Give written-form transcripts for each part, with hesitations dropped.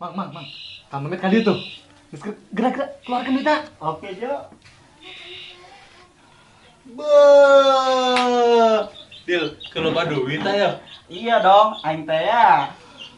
Mang, mang, mang. Kang Memet kali itu. Gerak-gerak keluarkan duitnya. Oke, Jo. Dil, kalau loba duit ya? Iya dong, aing teh ya.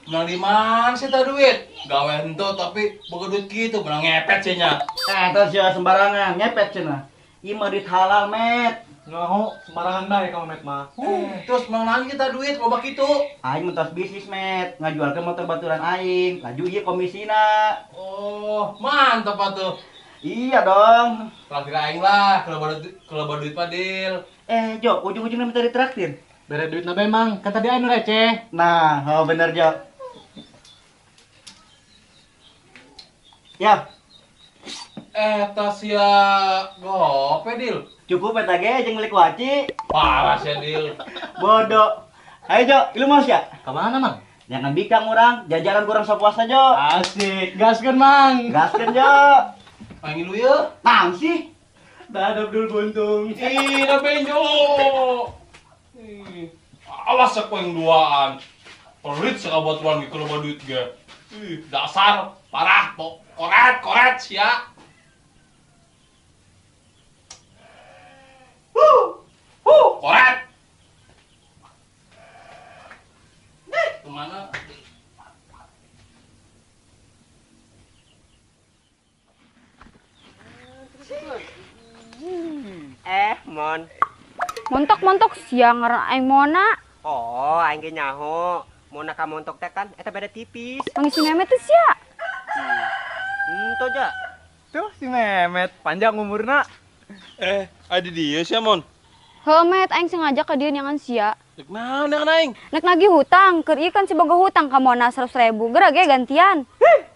Menang di mana sih ta duit? Gawe henteu tapi boga duit kitu, menang ngepet sih nya. Terus ya sembarangan ngepet cenah. Ieu mah duit halal, Met. Ngaho, sembarangan bae kamu Met mah. Terus menang naon kita duit loba kitu? Aing mentos bisnis, Met. Ngajualkeun motor baturan aing, laju ieu komisina. Oh, mantap atuh. Iya dong. Traktir aing lah, kalau baru duit mah, Dil. Jo, ujung-ujungnya minta ditraktir. Bere duit na bae, Mang. Kan tadi aing nu receh. Nah, oh bener, Jo. Ya. Tas ya gope, Dil. Cukup eta ge jeung meuli kuaci. Parah sia, Dil. Bodoh. Ayo, Jo, lu mau sia? Ka mana, Mang? Jangan bikang urang, jajaran kurang sok puasa, Jo. Asik, gaskeun, Mang. Gaskeun, Jo. Panggil lu ya. Nang sih. Dah Abdul Buntung. Ih, da benjo. Ih, awas aku yang duaan. Pelit sakabatuan ge kalau duit ge. Ih, dasar parah koret koret sia. Koret. Kemana? Mon. Montok-montok siang ngaran aing Mona. Oh, aing ge nyaho. Mona ka montok teh kan eta beda tipis. Mangi si Memet teh sia. Tuh ja. Tuh si Memet panjang umurna. Adi dia sia, Mon. Heuh, Met, aing sengaja ka dieu nyangan sia. Rek naon nyangan aing? Nek nagih hutang, keur ieu kan si boga hutang ka Mona 100.000. Geura ge gantian.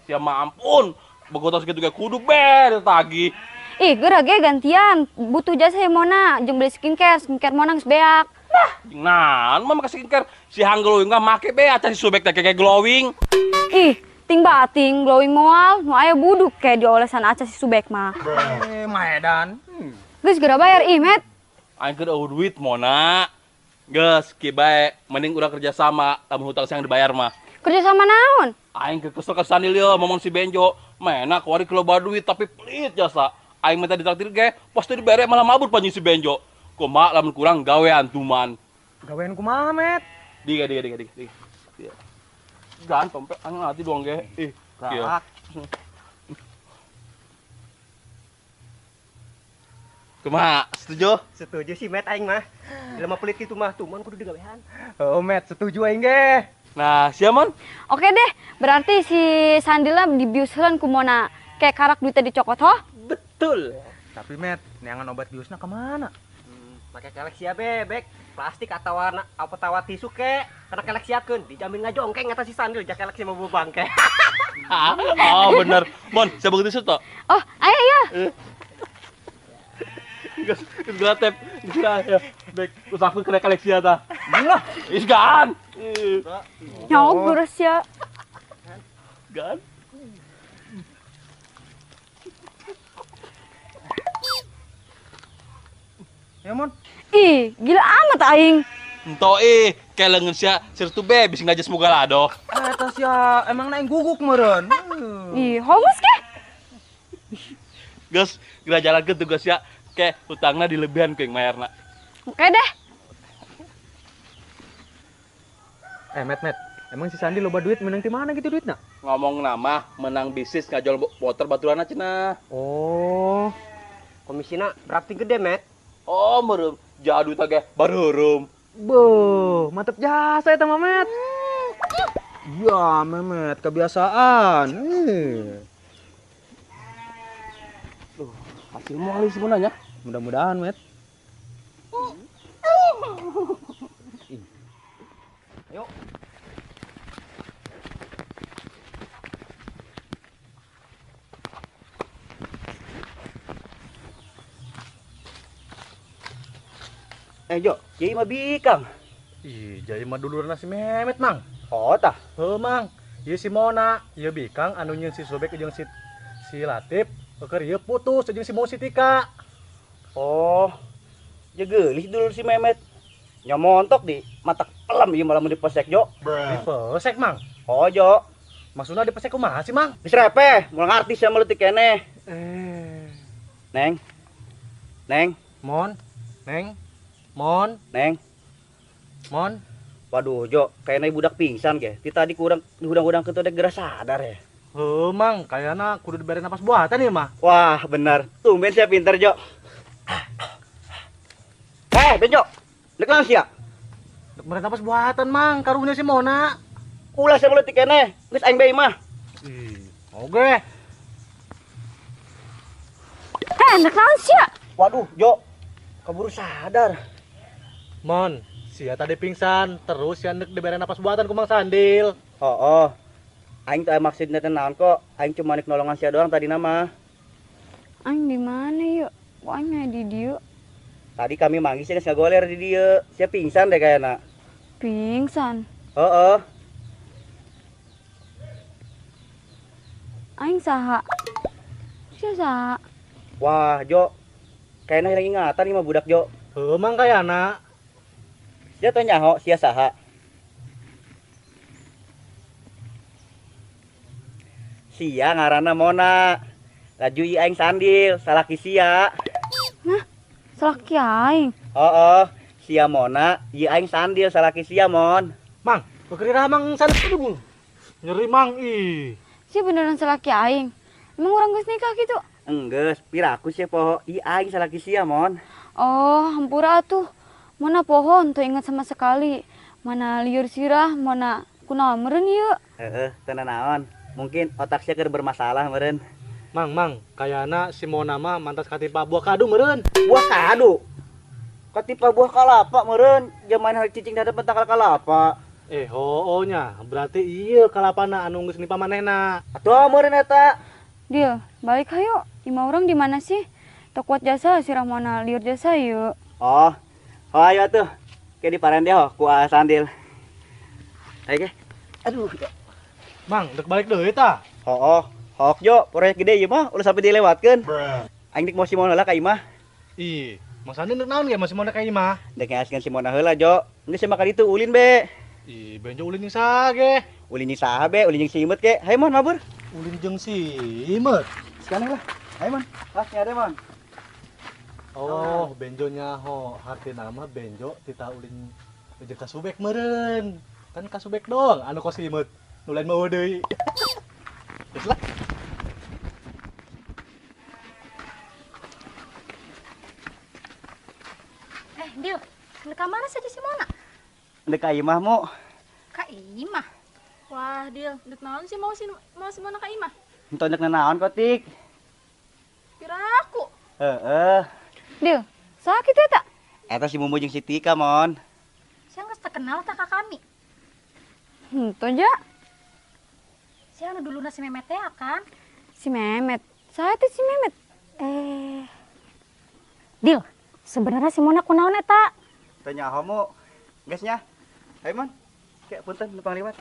Sia mah ampun. Boga hutang sakitu ge kudu be ditagih. Ih, geura ge gantian. Butuh jasa ya Mona, jeung beli skincare, skincare Mona geus beak. Nah, naon mah make skincare? Si hang glowing mah make be acan si Subek teh kayak glowing. Ih, ting bating glowing moal, nu aya buduk kayak diolesan aca si Subek mah. Maedan. Geus geura bayar ih, Met. Aing keur eueuh duit Mona. Geus kieu bae, mending urang kerja sama, lamun hutang siang dibayar mah. Kerja sama naon? Aing keur kesel ka Sandil yeuh, momong si Benjo. Mena kuari loba duit tapi pelit jasa. Aing minta ditraktir ge, pasti dibere malah mabur panjing si Benjo. Kumaha lamun kurang gawean tuman. Gawean kumaha, Met? Diga. Gan tompe angin hati doang ge. Ih, kieu. Kumaha? Setuju? Setuju sih, Met, aing mah. Jelema pelit kitu mah tuman kudu digawean. Oh, Met, setuju aing ge. Nah, sia, Mon? Oke deh, berarti si Sandila dibiuskeun ku Mona. Kayak karak duitnya dicokot, hoh? Betul. Tapi Met, neangan obat biusna kemana? Make kelek sia bebek, plastik atau warna apa tawa tisu ke, karena kelek siakeun, dijamin ngajongkeng atas si Sandil, jak kelek sia mau bangke. Oh, bener. Mon, sia boga tisu toh? Oh, ayo iya. Geus gelatep, geus ya. Bek, usahkeun kena kelek sia tah. Lah, is gaan. Nyawa beres ya. Gaan. Ya, Mon. Ih, gila amat aing. Ento ih, kayak lengan sia sertu be bisa ngajas moga lado. Eta sia emang naing guguk meureun. Ih, homus ke? Geus, geura jalankeun tugas sia ke hutangna dilebihan ku yang mayarna. Oke deh. Met, Met, emang si Sandi loba duit menang di mana gitu duitna? Ngomong nama menang bisnis ngajual motor baturanna cenah. Oh, komisina berarti gede, Met. Oh, merem jadu tage barurum. Beuh, mantep jasa eta mah, Met. Iya, Memet, kebiasaan. Duh, hasil moal sebenarnya. Mudah-mudahan, Met. Ayo. Jo, jadi mah bikang. Ih, jadi mah dulurna si Memet, Mang. Oh, tah. Heuh, Mang. Ieu si Mona, ieu bikang anu nyeun si Sobek jeung si Latif, keur ieu putus jeung si Mo si Tika. Oh. Ya geulis dulur si Memet. Nyomontok di mata pelem ieu malah mun dipesek, Jo. Dipesek, Mang. Oh, Jo. Maksudna dipesek kumaha sih, Mang? Geus repeh, moal ngarti sia mah leutik keneh. Neng. Neng. Mon. Neng. Mon. Neng. Mon. Waduh, Jo, kayaknya budak pingsan ge. Ti tadi kurang dihudang-hudang ke teh geura sadar ya. Heuh, Mang, kayakna kudu dibere napas buatan ya mah. Wah, benar. Tumben sia pinter, Jo. Benjo. Nek naon sia? Dek mere napas buatan, Mang, karunya si Mona. Ulah sia leutik keneh. Geus aing bae mah. Ih, oge. Nek naon sia? Waduh, Jo. Kaburu sadar. Mon, sia tadi pingsan, terus sia nek dibere napas buatan ku Mang Sandil. Oh. Aing teh maksudna teh naon kok? Aing cuma nek nolongan sia doang tadi nama. Aing di mana yuk? Kok aing aya di dieu? Tadi kami manggih sia geus ngagoler di dieu. Sia pingsan deh kayakna. Pingsan? Heeh. Aing saha? Sia saha? Wah, Jo. Kayakna hilang ingatan ieu mah budak, Jo. Heuh, Mang kayana. Sia teh nyaho sia saha? Sia ngaranna Mona. Laju ieu aing Sandil, salaki sia. Hah? Salaki aing? Heeh, sia Mona, ieu aing Sandil, salaki sia, Mon. Mang, beukirah Mang Sandil. Nyeri Mang ih. Sia beneran salaki aing. Emang urang geus nikah gitu? Enggeus, piraku sia poho, ieu aing salaki sia, Mon. Oh, hampura atuh. Mona poho teu inget sama sekali. Mana liur sirah, mana kunaon meureun ieu. Heeh, teu naon. Mungkin otak sia keur bermasalah meureun. Mang, Mang, kayana si Mona mah mantas katipa buah kadu meureun. Buah kadu? Katipa buah kalapa meureun, jaman hari cicing di hadapan tangkal kalapa. Hooh nya, berarti ieu kalapana anu geus nipa manehna. Atuh meureun eta. Dil, balik hayo. Imah urang di mana sih? Teu kuat jasa sirah Mona liur jasa ieu. Oh. Oh, ayo atuh. Ke diparende ho ku Sandil. Ayo ge. Aduh. Mang, dek balik deui tah. Hooh. Hok Jo, proyek gede ieu mah ulah sampai dilewatkeun. Aing dik mau si Mona heula ka imah. Ih, Mang Sandil nek naon ge mau si Mona ka imah? Dek ngaskeun si Mona heula, Jo. Geus mah ka ditu ulin be. Ih, Benjo ulin jeung saha ge? Ulin jeung saha be? Ulin jeung si Imet ge. Hayu Mon mabur. Ulin jeung si Imet. Sekarang lah. Hayu Mon. Lah nya Mon. Oh, Benjo nyaho. Hartina mah Benjo tita ulin jeung ka Subek meureun. Kan ka Subek doang anu kos si Imet. Nu lain mah deui. Geus lah. Dil, ka mana saja si Mona? Ndek ka imah mu. Ka imah? Wah, Dil, ndek naon sih mau si Mona ka imah? Entong ndek naon kok, Tik? Piraku. Heeh. Dil, saha kitu eta? Eta si Mumu jeung si Tika, Mon. Sia geus terkenal tah ka kami. Henteu ja. Sia anu duluna si Memet teh kan? Si Memet. Saha teh si Memet? Dil, sebenarnya si Mona kunaon eta? Teu nyaho mu. Geus nya. Hayu Mon. Kayak punten numpang liwat.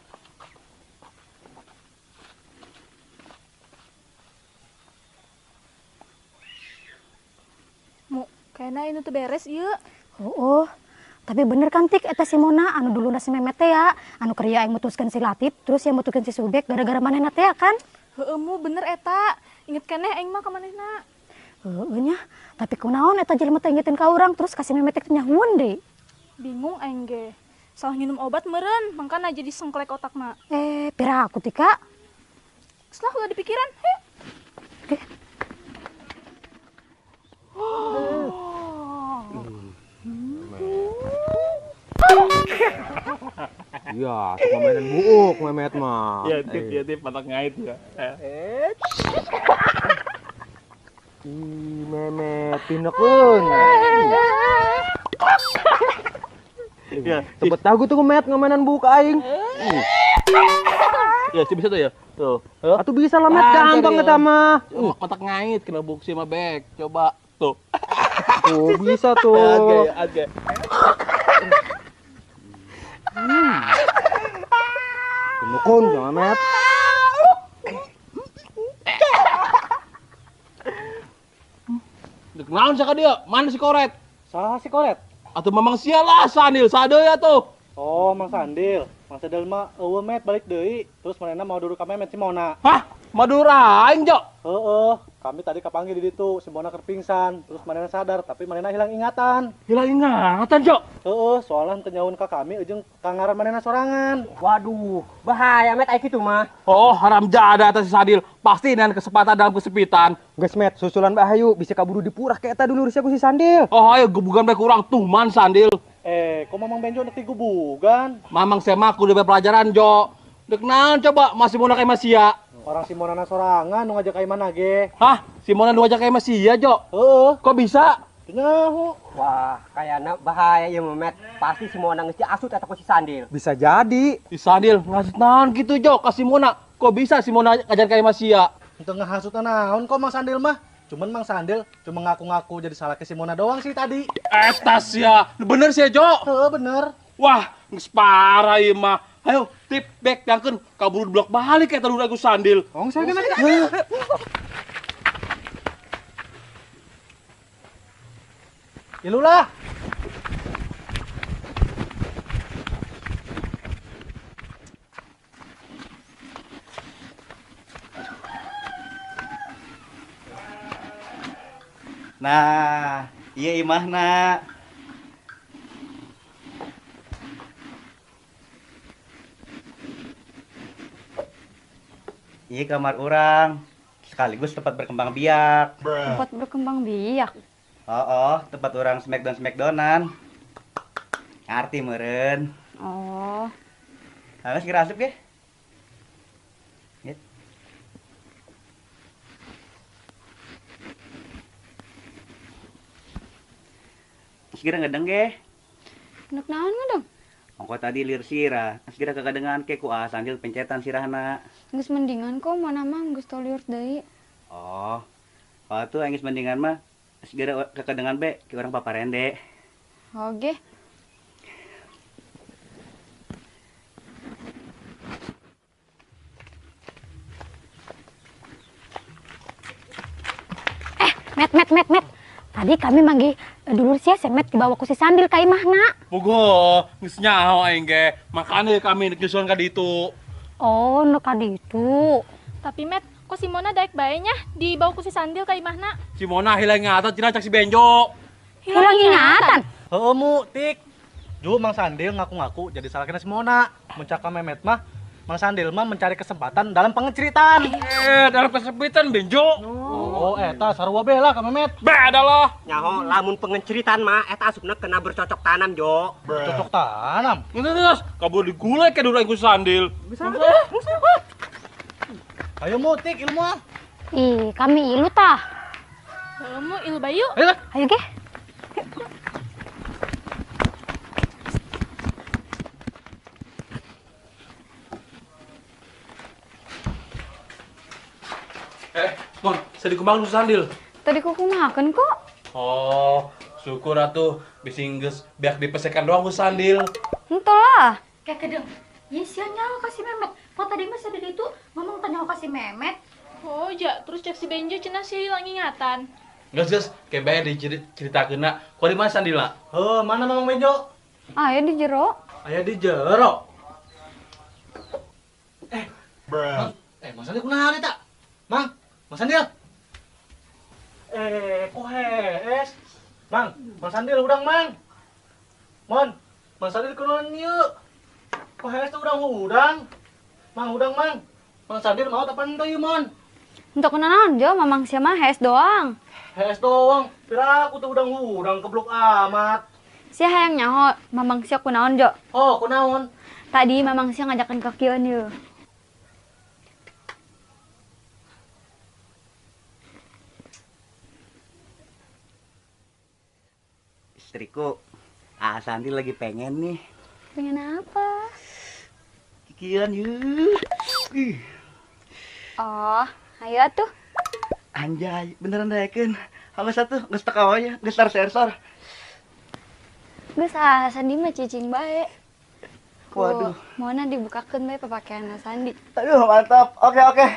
Mu, kayaknya ini tuh beres ieu. Oh, tapi bener kan Tik eta si Mona anu duluna si Memet teh ya, anu keur aing mutuskeun si Latif, terus yang mutuskeun si Subek gara-gara manehna teh ya kan? Heueuh mu bener eta. Inget keneh aing mah ka manehna. Heueuh nya, tapi kunaon eta jelema teh ingetin ka urang terus ka si Memet teh nyahueun deui. Bingung aing ge. Salah nginum obat meureun, mangkana jadi sengklek otakna. Pira aku Tika. Geus lah ulah dipikiran. Heh. Oke. Iya, suka mainan buuk Memet mah. Iya, tip, ya tip, matak ngait ya. Ih, Memet pinekeun. Ya, sempet tahu tuh Memet ngomainan buuk aing. Ya, sih bisa tuh ya. Tuh. Atuh bisa lah Met, gampang eta mah. Kotak ngait kena buuk si mah bek. Coba tuh. Tuh bisa tuh. Oke, oke. Pinukun jangan Met. Naon saka dia? Mana si koret? Saha si koret? Atuh mamang sia lah Sandil, sadeui atuh. Oh, Mang Sandil. Mang Sandil mah eueuh Met balik deui, terus manehna mau duduk ka Memet si Mona. Hah? Madura aing, Jo. Heeh, kami tadi kapanggil di ditu, si Mona keur pingsan, terus manehna sadar tapi manehna hilang ingatan. Hilang ingatan, Jo. Heeh, soalnya teu nyaun ka kami jeung ka ngaran manehna sorangan. Waduh, bahaya Met aya kitu mah. Oh, haram jadah eta si Sandil. Pasti nean kesempatan dalam kesempitan. Geus Met, susulan bae hayu, bisa kaburu dipurah ka eta dulur sia ku si Sandil. Oh, ayo gebugan bae kurang tuman Sandil. Eh, kok Mamang Benjo nek digubugan? Mamang saya mah kudu pelajaran, Jo. Dek naon coba masih Mona kayak sia. Orang si Mona sorangan nu ngajak ka imahna ge. Hah? Si Mona nu ngajak ka imah sia, Jo? Heeh. Kok bisa? Nyaho. Wah, kayakna bahaya ieu mah, Met. Pasti si Mona geus diasut eta ku si Sandil. Bisa jadi. Si Sandil ngasut naon gitu, Jo, ka si Mona. Kok bisa si Mona ngajar ka imah sia? Henteu ngahasut naon kok Mang Sandil mah. Cuman Mang Sandil cuma ngaku-ngaku jadi salah ke si Mona doang sih tadi. Eta sia, bener sia, Jo? Heeh, bener. Wah, geus parah ieu mah. Ayo, tip back yangkeun kaburu blok balik eta lur ku Sandil. Ong saya kena. Ilu lah. Nah, iya imahna. Iya kamar orang, sekaligus tempat berkembang biak. Tempat berkembang biak? Oh, tempat orang smackdown smackdownan. Ngerti meren. Oh. Harus kira asup ge? Segera ngedeng ge. Nek naon ngedeng? Ongko tadi lir sirah, segera kekadengan ke ku Sandil pencetan sirahna. Geus mendingan kok mana mah geus teu liur deui. Oh. Kalau tuh geus mendingan mah segera kekadengan be ke orang paparende. Oke. Met. Tadi kami manggil dulur sia Semet dibawa ku si Sandil ka imahna. Puguh, geus nyaho aing ge. Makane kami nyusulan ka ditu. Oh, nu ka ditu. Tapi Met, kok si Mona daek bae nya dibawa ku si Sandil ka imahna? Si Mona hilang ingatan cenah cak si Benjo. Hilang ingatan? Heueuh mu, Tik. Ju Mang Sandil ngaku-ngaku jadi salahna si Mona. Mun cak ka Memet mah Mang Sandil mah mencari kesempatan dalam pengeceritaan. Dalam kesempitan Benjo. Oh, eta sarua be lah ka Memet. Beda lah. Nyaho, lamun pengeceritaan mah eta asupna kena bercocok tanam, Jo. Bercocok tanam. Terus kabur digulai ke dulu ku Sandil. Bisa. Ayo mu Tik ilmu ah. Ih, kami ilu tah. Kamu ilu bayu. Ayo, ayo ge. Mon, saya dikumakan ku Sandil. Tadi kukumakan kok. Oh, syukur atuh bisi geus biak dipesekan doang ku Sandil. Henteu lah. Kayak kedeng. Ye sia nyaho ka si Memet. Kok tadi mah sadeu itu ngomong tanya ka si Memet. Oh, ja, terus cek si Benjo cenah sia hilang ingatan. Geus geus, kayak bae diceritakeunna. Ku di mana Sandilna? Heuh, mana Mamang Benjo? Aya di jero. Aya di jero. Bruh. Mang Sandil kunaon eta? Mang, Mang Sandil. Kok hees? Mang, Mang Sandil udang, Mang. Mon, Mang Sandil kunaon ieu? Kok hees tuh udang-udang? Mang, udang, Mang. Mang Sandil mau apa henteu ieu, Mon? Henteu kunaon, Jo, Mamang sia mah hees doang. Hees doang. Pira aku tuh udang-udang keblok amat. Sia hayang nyaho, Mamang sia kunaon, Jo? Oh, kunaon? Tadi Mamang sia ngajakan ka kieu ieu. Istriku, Sandil lagi pengen nih. Pengen apa? Kikian yuk. Oh, ayo atuh. Anjay, beneran daekeun. Halus atuh, geus teka wae, geus sensor. Geus ah, Sandi mah cicing bae. Waduh. Mona dibukakeun bae papakaian Sandi. Aduh, mantap. Oke, oke.